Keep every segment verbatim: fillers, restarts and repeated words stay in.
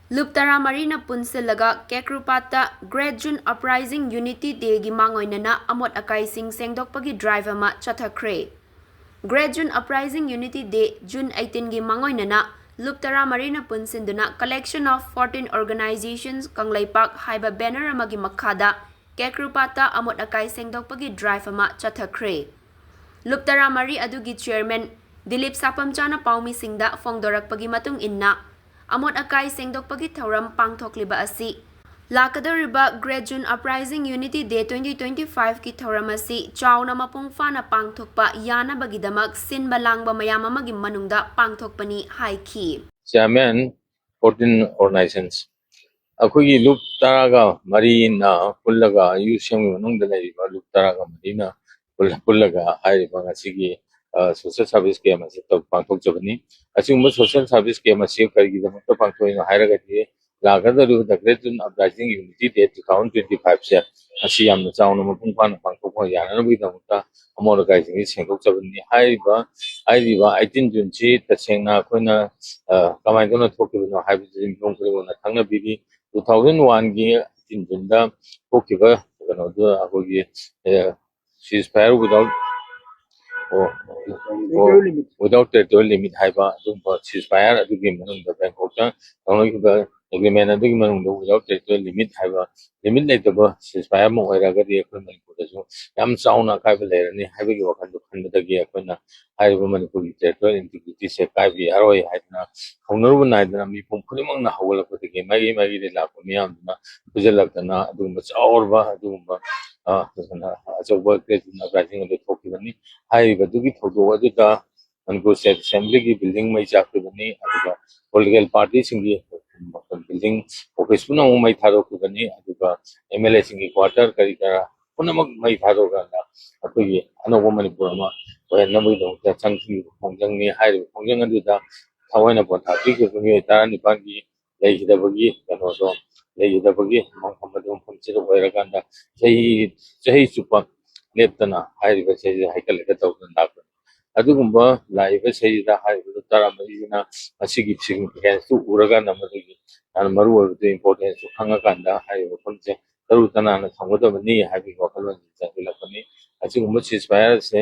ꯂꯨꯞ ꯇꯔꯥꯃꯔꯤꯅ ꯄꯨꯟꯁꯤꯜꯂꯒ ꯀꯦꯀ꯭ꯔꯨꯄꯥꯠꯇ Great June Uprising Unity Dayꯒꯤ ꯃꯥꯡꯑꯣꯏꯅꯅ ꯑꯃꯣꯠ ꯑꯀꯥꯏꯁꯤꯡ ꯁꯦꯡꯗꯣꯛꯄꯒꯤ drive ꯑꯃ ꯆꯠꯊꯈ꯭ꯔꯦ꯫ Great June Uprising Unity Day, June eighteenꯒꯤ ꯃꯥꯡꯑꯣꯏꯅꯅ ꯂꯨꯞ ꯇꯔꯥꯃꯔꯤꯅ ꯄꯨꯟꯁꯤꯟꯗꯨꯅ Collection of fourteen Organizations Kangleipak ꯍꯥꯏꯕ banner ꯑꯃꯒꯤ ꯃꯈꯥꯗ ꯀꯦꯀ꯭ꯔꯨꯄꯥꯠꯇ ꯑꯃꯣꯠ ꯑꯀꯥꯏ ꯁꯦꯡꯗꯣꯛꯄꯒꯤ drive ꯑꯃ ꯆꯠꯊꯈ꯭ꯔꯦ꯫ ꯂꯨꯞ ꯇꯔꯥꯃꯔꯤ ꯑꯗꯨꯒꯤ chairman ꯗꯤꯂꯤꯞ ꯁꯥꯄꯝꯆꯥꯅ ꯄꯥꯎꯃꯤꯁꯤꯡꯗ ꯐꯣꯡꯗꯣꯔꯛꯄꯒꯤ ꯃꯇꯨꯡ ꯏꯟꯅ, ꯑꯃꯣꯠ ꯑꯀꯥꯏ ꯁꯦꯡꯗꯣꯛꯄꯒꯤ ꯊꯧꯔꯝ ꯄꯥꯡꯊꯣꯛꯂꯤꯕ ꯑꯁꯤ ꯂꯥꯛꯀꯗꯧꯔꯤꯕ Great June Uprising Unity Day twenty twenty-fiveꯀꯤ ꯊꯧꯔꯝ ꯑꯁꯤ ꯆꯥꯎꯅ ꯃꯄꯨꯡ ꯐꯥꯅ ꯄꯥꯡꯊꯣꯛꯄ ꯌꯥꯅꯕꯒꯤꯗꯃꯛ ꯁꯤꯟꯕ ꯂꯥꯡꯕ ꯃꯌꯥꯝ ꯑꯃꯒꯤ ꯃꯅꯨꯡꯗ ꯄꯥꯡꯊꯣꯛꯄꯅꯤ ꯍꯥꯏꯈꯤ꯫ Chairman, fourteen organizations, ꯑꯩꯈꯣꯏꯒꯤ ꯂꯨꯞ ꯇꯔꯥꯒ ꯃꯔꯤꯅ ꯄꯨꯜꯂꯒ UCMꯒꯤ ꯃꯅꯨꯡꯗ ꯂꯩꯔꯤꯕ ꯂꯨꯞ ꯇꯔꯥꯒ ꯃꯔꯤꯅ ꯄꯨꯜꯂ- ꯄꯨꯜꯂꯒ ꯍꯥꯏꯔꯤꯕ ꯉꯁꯤꯒꯤ social service camp ꯑꯁꯤ ꯇꯧ- ꯄꯥꯡꯊꯣꯛꯆꯕꯅꯤ꯫ ꯑꯁꯤꯒꯨꯝꯕ social service camp ꯑꯁꯤ ꯀꯔꯤꯒꯤꯗꯃꯛꯇ ꯄꯥꯡꯊꯣꯛꯏꯅꯣ ꯍꯥꯏꯔꯒꯗꯤ, ꯂꯥꯛꯀꯗꯧꯔꯤꯕ Great June Uprising Unity Day two thousand twenty fiveꯁꯦ ꯑꯁꯤ ꯌꯥꯝꯅ ꯆꯥꯎꯅ ꯃꯄꯨꯡ ꯐꯥꯅ ꯄꯥꯡꯊꯣꯛꯄ ꯌꯥꯅꯅꯕꯒꯤꯗꯃꯛꯇ ꯑꯃꯣꯠ ꯑꯀꯥꯏꯁꯤꯡꯁꯤ ꯁꯦꯡꯗꯣꯛꯆꯕꯅꯤ꯫ ꯍꯥꯏꯔꯤꯕ ꯍꯥꯏꯔꯤꯕ eighteen Juneꯁꯤ ꯇꯁꯦꯡꯅ ꯑꯩꯈꯣꯏꯅ ꯀꯃꯥꯏꯅ ꯇꯧꯅ ꯊꯣꯛꯈꯤꯕꯅꯣ ꯍꯥꯏꯕꯁꯤ ꯃꯤꯄꯨꯝ ꯈꯨꯗꯤꯡꯃꯛꯅ ꯈꯪꯅꯕꯤꯔꯤ꯫ Two thousand oneꯒꯤ eighteen Juneꯗ ꯊꯣꯛꯈꯤꯕ ꯀꯩꯅꯣꯗꯨ ꯑꯩꯈꯣꯏꯒꯤ ceasefire without without territorial limit ꯍꯥꯏꯕ ꯑꯗꯨꯒꯨꯝꯕ ceasefire ꯑꯗꯨꯒꯤ ꯃꯅꯨꯡꯗ ꯕꯦꯡꯀꯣꯛꯇ ꯇꯧꯅꯈꯤꯕ agreement ꯑꯗꯨꯒꯤ ꯃꯅꯨꯡꯗ without territorial limit ꯍꯥꯏꯕ limit ꯂꯩꯇꯕ ceasefire ꯑꯃ ꯑꯣꯏꯔꯒꯗꯤ ꯑꯩꯈꯣꯏ ꯃꯅꯤꯄꯨꯔꯗꯁꯨ ꯌꯥꯝ ꯆꯥꯎꯅ ꯑꯀꯥꯏꯕ ꯂꯩꯔꯅꯤ ꯍꯥꯏꯕꯒꯤ ꯋꯥꯈꯜꯗꯨ ꯈꯟꯕꯗꯒꯤ ꯑꯩꯈꯣꯏꯅ ꯍꯥꯏꯔꯤꯕ ꯃꯅꯤꯄꯨꯔꯒꯤ territorial integrityꯁꯦ ꯀꯥꯏꯕ ꯌꯥꯔꯣꯏ ꯍꯥꯏꯗꯅ ꯍꯧꯅꯔꯨꯕ ꯅꯥꯏꯗꯅ ꯃꯤꯄꯨꯝ ꯈꯨꯗꯤꯡꯃꯛꯅ ꯍꯧꯒꯠꯂꯛꯄꯗꯒꯤ ꯃꯥꯏꯀꯩ ꯃꯥꯏꯀꯩꯗꯒꯤ ꯂꯥꯛꯄ ꯃꯤꯌꯥꯝꯗꯨꯅ ꯄꯨꯖꯜꯂꯛꯇꯅ ꯑꯗꯨꯒꯨꯝꯕ ꯆꯥꯎꯔꯕ ꯑꯗꯨꯒꯨꯝꯕ ꯑꯆꯧꯕ Great June Uprising ꯑꯗꯨ ꯊꯣꯛꯈꯤꯕꯅꯤ꯫ ꯍꯥꯏꯔꯤꯕꯗꯨꯒꯤ ꯊꯧꯗꯣꯛ ꯑꯗꯨꯗ Manipur State Assemblyꯒꯤ building ꯃꯩ ꯆꯥꯛꯈꯤꯕꯅꯤ꯫ ꯑꯗꯨꯒ political partyꯁꯤꯡꯒꯤ building office ꯄꯨꯝꯅꯃꯛ ꯃꯩ ꯊꯥꯗꯣꯛꯈꯤꯕꯅꯤ꯫ ꯑꯗꯨꯒ MLAꯁꯤꯡꯒꯤ quarter ꯀꯔꯤ ꯀꯔꯥ ꯄꯨꯝꯅꯃꯛ ꯃꯩ ꯊꯥꯗꯣꯛꯂꯀꯥꯟꯗ ꯑꯩꯈꯣꯏꯒꯤ ꯑꯅꯧꯕ ꯃꯅꯤꯄꯨꯔ ꯑꯃ ꯑꯣꯏꯍꯟꯅꯕꯒꯤꯗꯃꯛꯇ ꯆꯪꯈꯤꯕ ꯈꯣꯡꯖꯪꯅꯤ꯫ ꯍꯥꯏꯔꯤꯕ ꯈꯣꯡꯖꯪ ꯑꯗꯨꯗ ꯊꯋꯥꯏꯅ ꯄꯣꯟꯊꯥ ꯄꯤꯈꯤꯕ ꯃꯤꯑꯣꯏ ꯇꯔꯥꯅꯤꯄꯥꯜꯒꯤ ꯂꯩꯈꯤꯗꯕꯒꯤ ꯀꯩꯅꯣꯗꯣ ꯂꯩꯈꯤꯗꯕꯒꯤ ꯃꯐꯝ ꯑꯗꯨ ꯃꯐꯝꯁꯤꯗ ꯑꯣꯏꯔꯀꯥꯟꯗ ꯆꯍꯤ ꯆꯍꯤ ꯆꯨꯞꯄ ꯂꯦꯞꯇꯅ ꯍꯥꯏꯔꯤꯕ ꯆꯍꯤꯗ ꯍꯩꯀꯠ ꯂꯩꯀꯠ ꯇꯧꯗꯨꯅ ꯂꯥꯛꯄꯅꯤ꯫ ꯑꯗꯨꯒꯨꯝꯕ ꯂꯥꯛꯏꯕ ꯆꯍꯤꯗ ꯍꯥꯏꯔꯤꯕ ꯇꯔꯥꯃꯔꯤꯁꯤꯅ ꯃꯁꯤꯒꯤ significanceꯇꯨ ꯎꯔꯀꯥꯟꯗ ꯃꯗꯨꯒꯤ ꯌꯥꯝꯅ ꯃꯔꯨ ꯑꯣꯏꯕꯗꯨ, importance ꯇꯨ ꯈꯪꯉꯀꯥꯟꯗ ꯍꯥꯏꯔꯤꯕ ꯃꯐꯝꯁꯦ ꯇꯔꯨ ꯇꯅꯥꯟꯅ ꯊꯝꯒꯗꯕꯅꯤ ꯍꯥꯏꯕꯒꯤ ꯋꯥꯈꯜꯂꯣꯟ ꯆꯦꯟꯁꯤꯜꯂꯛꯄꯅꯤ꯫ ꯑꯁꯤꯒꯨꯝꯕ ceasefire ꯑꯁꯦ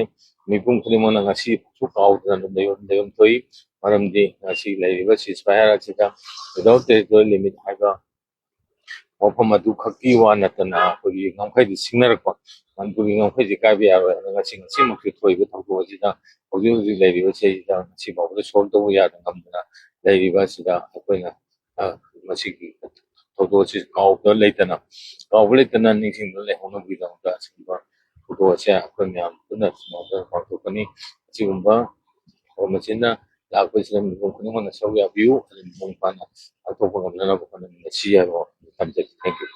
ꯃꯤꯄꯨꯝ ꯈꯨꯗꯤꯡꯃꯛꯅ ꯉꯁꯤ ꯀꯥꯎꯗꯅ ꯑꯗꯨꯝ ꯂꯩꯐꯝ ꯂꯩꯐꯝ ꯊꯣꯛꯏ꯫ ꯃꯔꯝꯗꯤ ꯉꯁꯤ ꯂꯩꯔꯤꯕ ceasefire ꯑꯁꯤꯗ without territorial limit ꯍꯥꯏꯕ ꯋꯥꯐꯝ ꯑꯗꯨ ꯈꯛꯀꯤ ꯋꯥ ꯅꯠꯇꯅ ꯑꯩꯈꯣꯏꯒꯤ ꯉꯝꯈꯩꯗꯤ ꯁꯤꯡꯅꯔꯛꯄ, ꯃꯅꯤꯄꯨꯔꯒꯤ ꯉꯝꯈꯩꯗꯤ ꯀꯥꯏꯕ ꯌꯥꯔꯣꯏ ꯍꯥꯏꯅ ꯉꯁꯤ ꯉꯁꯤꯃꯛꯁꯨ ꯊꯣꯛꯏꯕ ꯊꯧꯗꯣꯛ ꯑꯁꯤꯗ ꯍꯧꯖꯤꯛ ꯍꯧꯖꯤꯛ ꯂꯩꯔꯤꯕ ꯆꯍꯤꯗ ꯉꯁꯤ ꯐꯥꯎꯕꯗ solve ꯇꯧꯕ ꯌꯥꯗ ꯉꯝꯗꯅ ꯂꯩꯔꯤꯕ ꯑꯁꯤꯗ ꯑꯩꯈꯣꯏꯅ, ꯑ, ꯃꯁꯤꯒꯤ ꯊꯧꯗꯣꯛ ꯑꯁꯤ ꯀꯥꯎꯕ ꯂꯩꯇꯅ, ꯀꯥꯎꯕ ꯂꯩꯇꯅ ꯅꯤꯡꯁꯤꯡꯗꯨꯅ ꯂꯩꯍꯧꯅꯕꯒꯤꯗꯃꯛꯇ ꯑꯁꯤꯒꯨꯝꯕ ꯊꯧꯗꯣꯛ ꯑꯁꯦ ꯑꯩꯈꯣꯏ ꯃꯌꯥꯝ ꯄꯨꯟꯅ ꯁꯨꯃꯥꯏꯅ ꯄꯥꯡꯊꯣꯛꯀꯅꯤ꯫ ꯑꯁꯤꯒꯨꯝꯕ ꯊꯧꯔꯝ ꯑꯁꯤꯅ ꯂꯥꯛꯄꯁꯤꯗ ꯃꯤꯄꯨꯝ ꯈꯨꯗꯤꯡꯃꯛꯅ ꯁꯔꯨꯛ ꯌꯥꯕꯤꯌꯨ꯫ ꯑꯗꯨ ꯃꯄꯨꯡ ꯐꯥꯅ ꯄꯥꯡꯊꯣꯛꯄ ꯉꯝꯅꯅꯕ ꯍꯣꯠꯅꯃꯤꯟꯅꯁꯤ ꯍꯥꯏꯕ ꯋꯥꯐꯝ ꯊꯝꯖꯒꯦ꯫ Thank you꯫